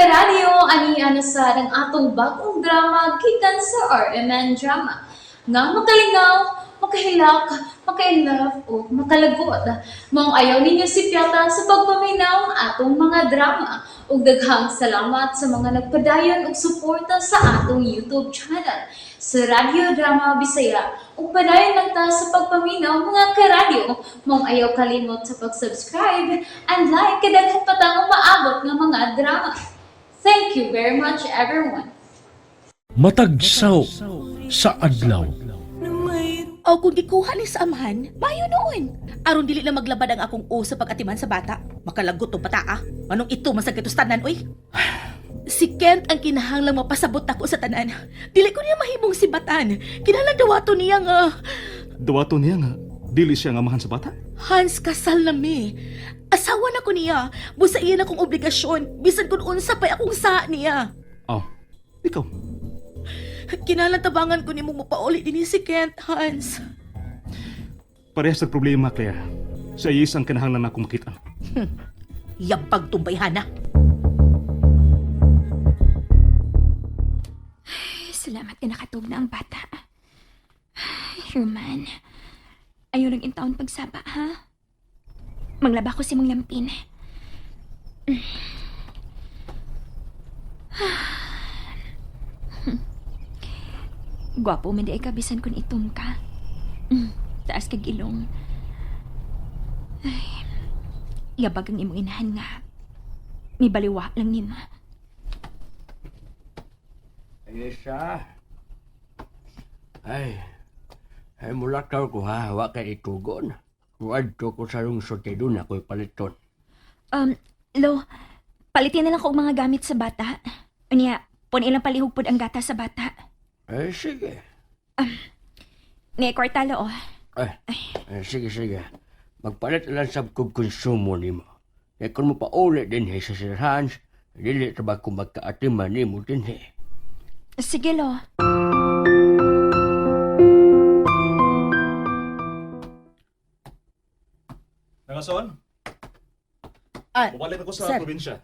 Karadyo, ani na sad ang atong bagong drama gikan sa RMN Drama. Nga makalingaw, makahilak, maka-inlove o makalagot. Maong ayaw ninyo sipyata sa pagpaminaw ang atong mga drama. Ug daghang salamat sa mga nagpadayon og suporta sa atong YouTube channel sa Radyo Drama Bisaya. Ug padayon lang ta sa pagpaminaw, mga karadyo. Maong ayaw kalimot sa pag-subscribe and like kay daghan pa tang umaabot nga mga drama. Thank you very much, everyone. Matag saw sa adlaw. O kung gikuha ni sa amahan, mayo noon. Aron dili lang maglabad ang akong o sa pag-atiman sa bata. Makalagot tong bata ah. Manong ito masagit tanan, oy. Si Kent ang kinahanglang mapasabot ako sa tanan. Dili ko niya mahimong sibatan. Kinahanglan dawato niya nga Duwato niya nga, dili siya nga amahan sa bata. Hans, kasal na mi. Asawa na ko niya. Busa iyan akong obligasyon. Bisan kung unsa pa'y akong sa niya. Oh, ikaw. Kinahanglan tabangan ko nimo mopauli dinhi si Kent, Hans. Parehas ng problema, Claire. Sa iyis ang kinahanglan na akong makita. Yabag tumbayhana. Ay, salamat ka, nakatog na ang bata. Ay, Herman, ayaw lang intaon pagsaba, ha? Manglaba ko si Mang Lampin. Gwapo man di ay kabisan kun itom ka. Taas kag ilong. Ay, yabag ang imong inahan nga. May baliwa lang nimo. Ayesa. Ay, ay mulakaw ko ha, wa kay itugon. Muadto ko sa lungsod kay doon ako'y paliton. Lo, palitin na lang ko og mga gamit sa bata. Unya, pun ilang palihog pod ang gata sa bata. Ay, sige. Ni kwartalo oh. Ay, ay sige, sige. Magpalit lang sa kog konsumo nimo. Kay kung mopauli din sa Sir Hans, dili ta ba ko magkaatiman nimo din he. Sige, lo. Nangason? Ah, Bumalik ako sa sir. probinsya.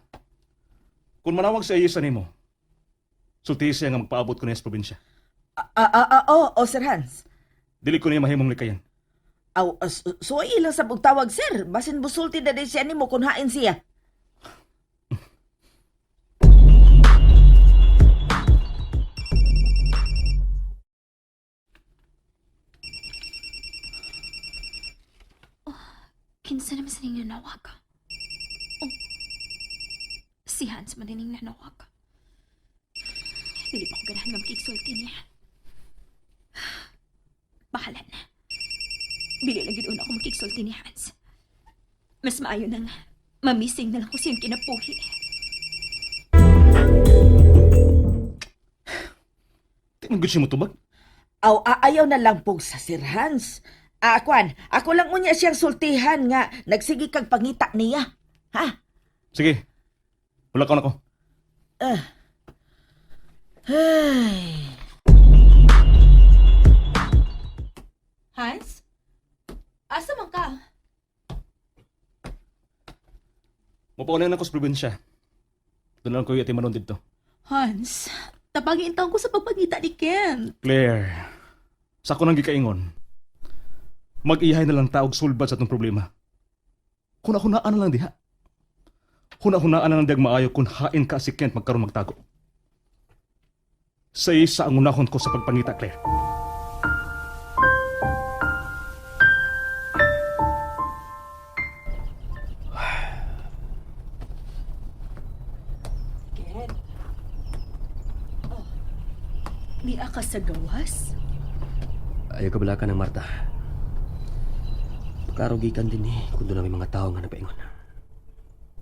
Kung manawag sa iyis nimo, sulti siya nga magpaabot ko niya sa probinsya. Oh, Sir Hans. Dili ko niya mahimong likayan. Aw, so ilang sa pagtawag, sir. Basin busulti na din siya nimo kung hain siya. Kinsa naman sa ning nanawag? Oh. Si Hans man din ning nanawag. Dili pa ko ganahan nga makigsulti niya. Bahala na. Bili lang yun una ako makigsulti ni Hans. Mas maayo nang mamising na lang ko siyang kinapuhi. Di man gud siya motubag. Aw, aayaw na lang po sa Sir Hans. Ah, kwan, ako lang unya siyang sultihan nga nagsige kag pangita niya. Ha? Sige. Wala ka na ko. Ah. Ay. Hans? Asa man ka? Mapauli na ako sa probinsya. Doon lang ko yung atimanon dito. Hans, tabangin taon ko sa pagpangita ni Kent. Claire, sa ako nang gikaingon, mag-iyahay na lang taog sulbad sa atong problema. Huna-hunaan na lang diha. Huna-hunaan na lang diag maayo kung hain ka si Kent magkaroon magtago. Sa isa ang unahon ko sa pagpangita, Claire. Kent. Oh. Niya ka sa gawas? Ayaw ka bala ka ng Marta. Pagkarugikan din eh, kung doon may mga tao nga napaingon.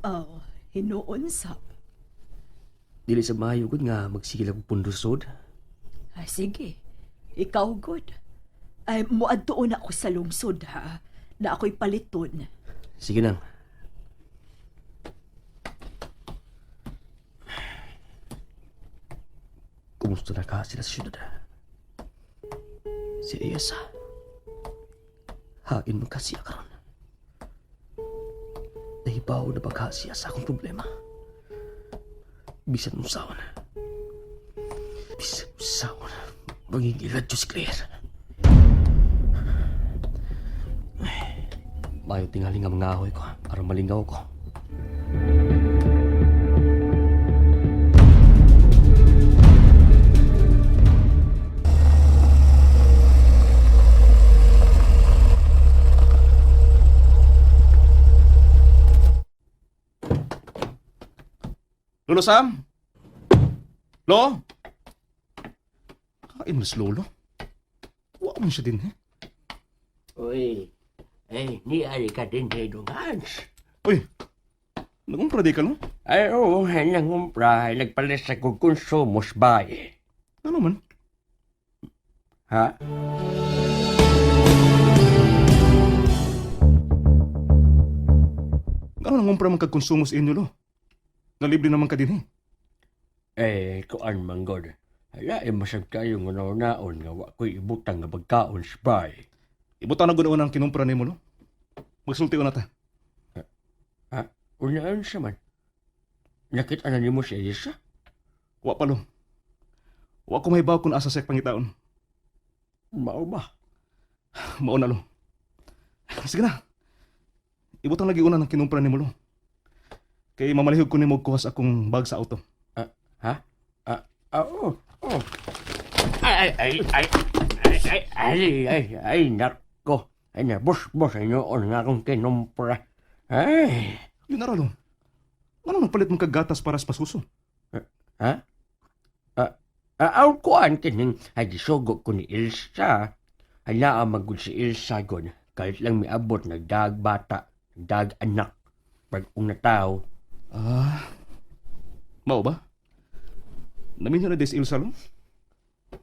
Oh, hinuon sab. Dili sa maayo gud nga magsigil ako pundusod. Ay, sige. Ikaw good. Ay, muadtuon ako sa lungsod ha. Na ako'y paliton. Sige nang. Kumusta na ka sila sa syudad? Si Ayesa. Hain man kasi karon. Nahibaw na ba ka siya sa akong problema? Bisan unsaon. Bisan unsaon. Magigilad si Claire. Ay, mayo tingali nga mga ahoy ko. Aron malingaw ko. Lolo Sam? Lo? Kain mas lolo. Wa man siya din eh. Uy, eh, ni ari ka din kay Dong Hans. Uy, nagumpra di ka no? Ay, oo, ay, nangumpra, ay, nagpalit sa kong konsumos bay. Ano man? Ha? Ano nangumpra man kag konsumo sa inyo lo? Nalibre naman ka din eh. Eh, kuan man god. Hala, eh, masag kayo nga naon nga wa ko'y ibutang nga pagkaon sa bay. Ibutan na gud ang kinumpra nimo lo. Magsulti na ta. Ha? Unaan siya man. Nakita na nimo si Elisa? Wa pa lo. Wa ko mahibaw kung asa siya pangitaon. Mao ba? Mao na lo. Sige na. Ibutang lagi una ng kinumpra nimo lo. Kay mamalihog ko nimo og kuha sa akong bag sa auto. Ha? Ah, ah, oo, oo. Ay, ay, ay, ay, ay, ay, ay, ay, nako. Ay, nabos-bos ay noon nga akong kinumpra. Ay, Yun na ra lo. Ano nagpalit mong kagatas para sa pasuso? ha? Ah, ah, aw kuan kining ay gisugo ko ni Ilsa. Ay naa magud si Ilsa gon. Kahit lang miabot nagdag bata, nagdag anak. Pag una tao, Ah. Mao ba? Naminyo na des Ilsa lo?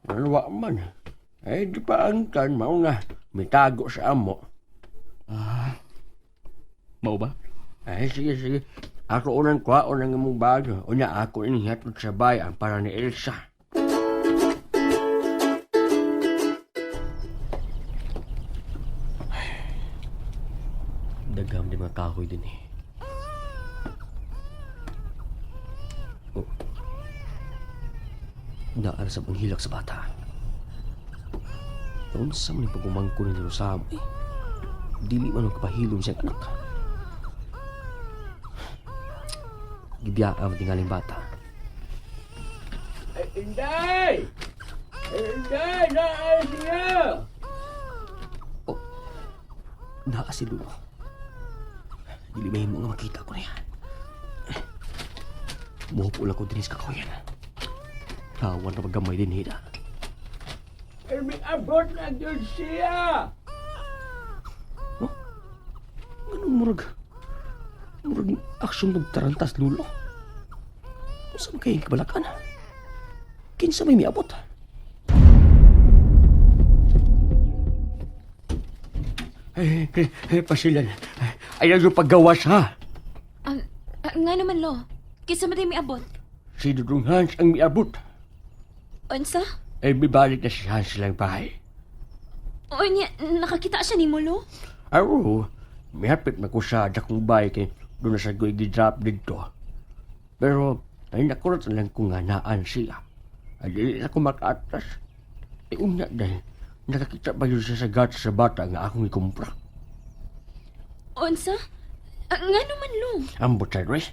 nalwa man. Ay, di pa angkan, mao na. Mitago sa amo. Ah. Mao ba? Ay, sige, sige. Ako unang kuhaon ang imong bag. Unya, ako inihatod sa bayan para ni Elsa. Dagham di mga kahoy din eh. Oh. Naan sa panghilak sa bata. Taon sa man yung pagumangko ni Lolo Sam eh. Dili man ang kapahilom siyang anak. Gibiyaan ang tingaling bata. Ay, Inday! Ay, Inday! Naan siya! Oh. Naa si Lolo. Dili mahimo nga makita ko niya. Muhupo lang ko din sa kakahuyan. Tawan na paggamay din hida. Ay, may abot na gyud siya! Ganun murag... Murag aksyon magtarantas, Lolo. Unsa man kayong kabalakan? Kinsa may miabot? Ay, ay, ay, pasilan. Ay, ayaw yung paggawas, ha? Ah, ah, nga naman, lo. Kinsa man day miabot? Si Dudong Hans ang miabot. Unsa? Ay, mibalik na si Hans lang bahay. Unya, nakakita siya nimo, lo? Ay, oo. Mihapit na ko sa dakong bahay kay doon na sa ko i-drop dito. Pero, ay nakurot na lang ko nga naan siya. Ay, dili na ko makaatras. Ay, unya dahil, nakakita ba yun siya sa gatas sa bata nga akong ikumpra? Unsa? Ah, nga naman, lo. Ambot sa Luis.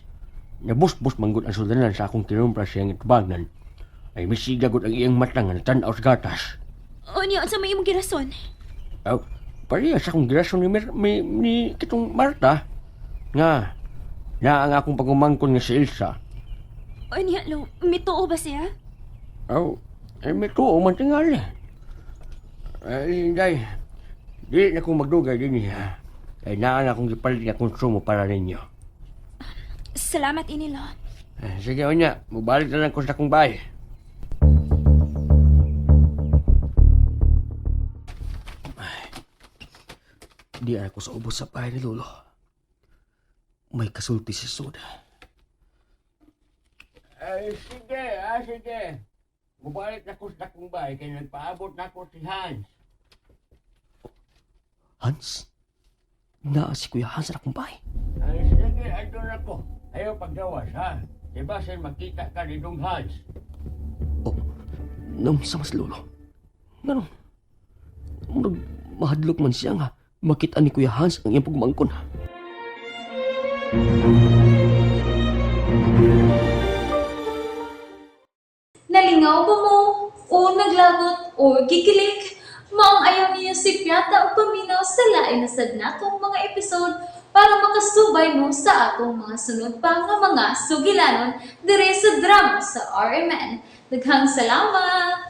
Nabusbos manggod ang sudanan sa akong kinumpra siyang itubangan. Ay, misigagot ang iyang mata nga natanaw sa gatas. Unya, unsa may imong girason? Aw, pareha sa akong girason ni, Mer- ni, ni kitong Marta. Nga, na ang akong pagumangkon nga si Elsa. Unya, lo, mituo ba siya? Aw, ay may tuo man tingali. Ay, day, di na kong magdugay din niya. Ay naan akong gipalit nga konsumo para ninyo. Salamat ini, lo. Eh, sige, unya, mubalik na lang ko sa akong bahay. Di ako sa ubos sa bahay ni Lolo. May kasulti si Soda. Ay, sige, ah, sige. Mubalik na ko sa akong bahay kay nagpaabot na ko si Hans. Hans? Naa si Kuya Hans sa akong bahay. Ay, sige, andun ako. Ayaw paggawas, ha? Diba sir, makita ka ni Dong Hans? Oh, naunsa mas lolo. Ngano? Murag mahadlok man siya nga makita ni Kuya Hans ang iyang pagmangkon. Nalingaw ba mo? O naglagot o gikilig? Maong ayaw niyo si Piata o paminaw sa lain na sad natong mga episode para makasubay mo sa atong mga sunod pa nga mga sugilanon dire sa drama sa RMN. Daghang salamat!